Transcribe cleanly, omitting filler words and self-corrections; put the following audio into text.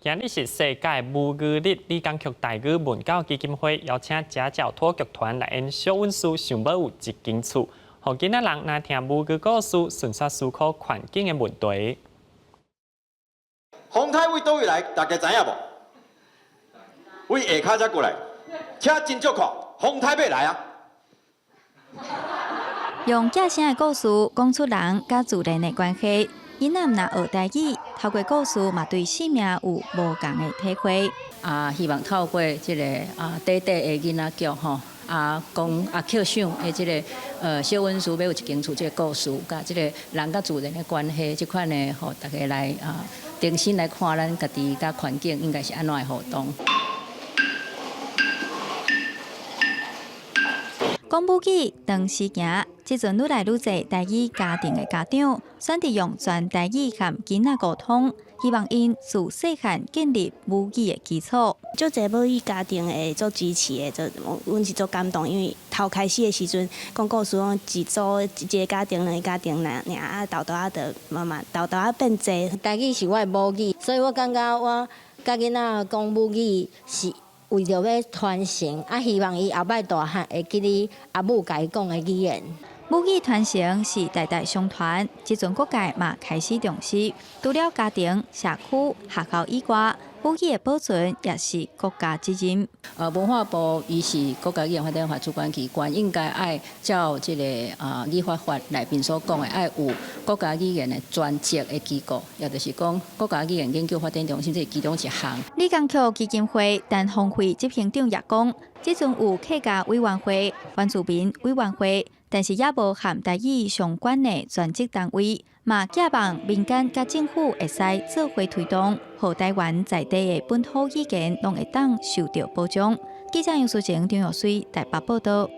今日是世界母語日，李江卻台語文教基金會邀請家教托劇團來演小韻師想欲有一間厝，予囡仔人若聽母語故事，順紲思考環境的問題。風颱對佗位來，大家知影無？對下跤才過來，車真足快，風颱欲來啊！用寄聲的故事講出人佮自然的關係。囡仔毋但學台語，透過故事嘛對生命有無仝的體會。啊，希望透過這个短短的囡仔劇吼，講曲想的這个小韻師欲有一間厝這个故事，佮這个人佮自然的關係，這款的，予大家來重新來看咱家己佮環境應該是按怎的互動。講母語當時行，這陣愈來愈濟台語家庭的家長選擇用全台語和囡仔溝通，希望𪜶自細漢建立母語的基礎。足濟母語家庭會足支持的，足阮是足感動，因為頭開始的時陣講故事，講一組一個家庭、兩個家庭爾爾啊，沓沓仔就慢慢沓沓仔變濟。台語是我的母語，所以我感覺我佮囡仔講母語是為著欲傳承，希望伊後擺大漢會記得阿母共伊講的語言。母語傳承是代代相傳，這陣各界嘛開始重視，除了家庭、社區、學校以外，母語的保存也是國家責任。文化部伊是國家語言發展法主管機關，應該愛照這个語法法內面所講的，愛有國家語言的專責的機構，也就是講國家語言研究發展中心，這是其中一項。李江卻基金會陳芳惠執行長也講，這陣有客家委員會、原住民委員會，但是猶無和台語相關的專職單位，嘛寄望民間佮政府會使做伙推動，予台灣在地的本土語言攏會當受著保障。記者楊淑晴、張玉水台北報道。